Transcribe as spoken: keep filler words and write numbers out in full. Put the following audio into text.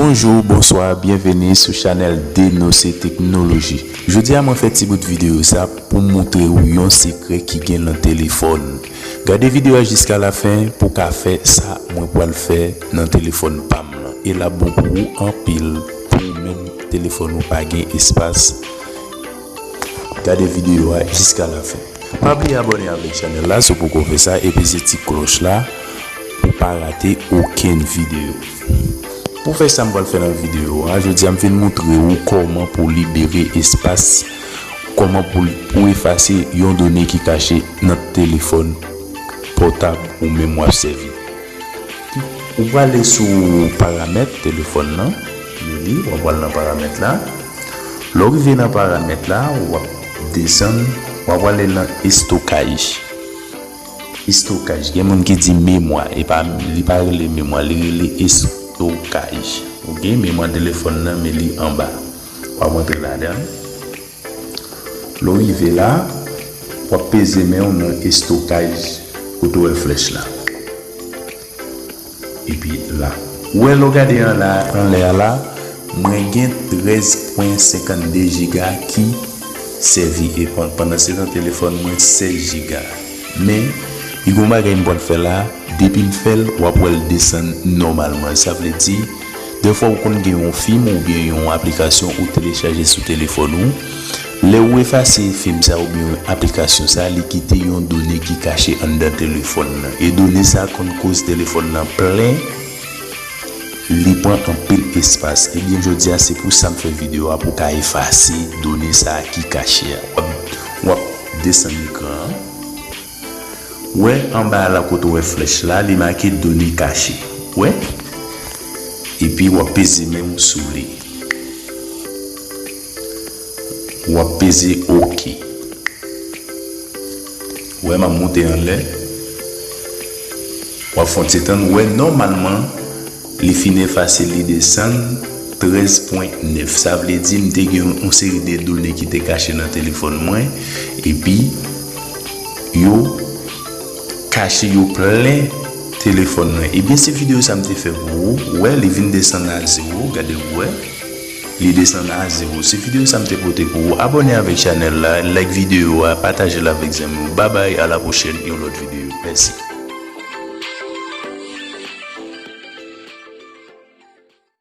Bonjou, bonswa, byenveni sou chanèl Denose Teknoloji. Jodi a mwen fè ti bout videyo sa pou moutre w yon sekrè ki gen nan telefòn. Gade videyo a jiska lafen pou w ka fè sa mwen pral fè nan telefòn pa m lan. E l ap bon pou ou anpil, pou ou menm telefòn ou pa gen espas. Gade videyo a jiska lafen. Pa bliye abòne avèk chanèl la si w poko fè sa e peze ti klòch la pou pa rate okenn videyo. Pou fè sa m pral fè nan videyo a, jodi a m vin moutre ou kòman pou libere espas, kòman pou, pou efase yon done ki kache nan telefòn pòtab ou menm w ap sèvi. Ou prale sou paramèt telefòn nan, men li, w ap al nan paramèt la. Lè w rive nan paramèt la, w ap desann, w ap prale nan estokaj. Estokaj, gen moun ki di memwa, e pa, li pa rele memwa, li rele estokaj. Oke, memwa telefòn nan, men li anba. W ap antre ladan l. Lè w rive la, w ap peze men w nan estokaj kote w wè flèch la. Epi la. Ou wè lè w gade anla, anlè a la, mwen gen trèz pwen senkannde jiga ki sèvi. E pan-, pandansetan, telefòn mwen sèz jiga. Men, li gen yon bagay m pral fè la, depi m fè l, w ap wè l desann nòmalman. Sa vle di, dèfwa ou konn gen yon fim oubyen yon aplikasyon ou telechaje sou telefòn ou. Lè ou efase fim sa oubyen aplikasyon sa, li kite yon done ki kache anndan telefòn nan. E done sa konn koz telefòn nan plen, li pran anpil espas. Ebyen, jodi a, se pou sa m fè videyo a, pou w ka efase done sa ki kache a. W ap, w ap desann ekran an. Wè anba a la kote w wè flèch la, li make done kache. Wè? Epi w ap peze men w sou li. W ap peze oke. Wè, m ap moute anlè. W ap fè yon ti tann. Wè, nòmalman, li fin efase, li desann trèz pwen nèf. Sa vle di, m te gen yon, yon seri de done ki te kache nan telefòn mwen. Epi, yo kache, yo plen telefòn nan. Ebyen, se videyo sa m te fè pou ou. Ou wè, li vin desann a zewo. Gade, ou wè. Li desann a zewo. Se videyo sa m te pote pou ou. Abòne avèk chanèl la, like videyo a, pataje l avèk zanmi w. Babay, a la pwochèn, yon lòt videyo. Mèsi.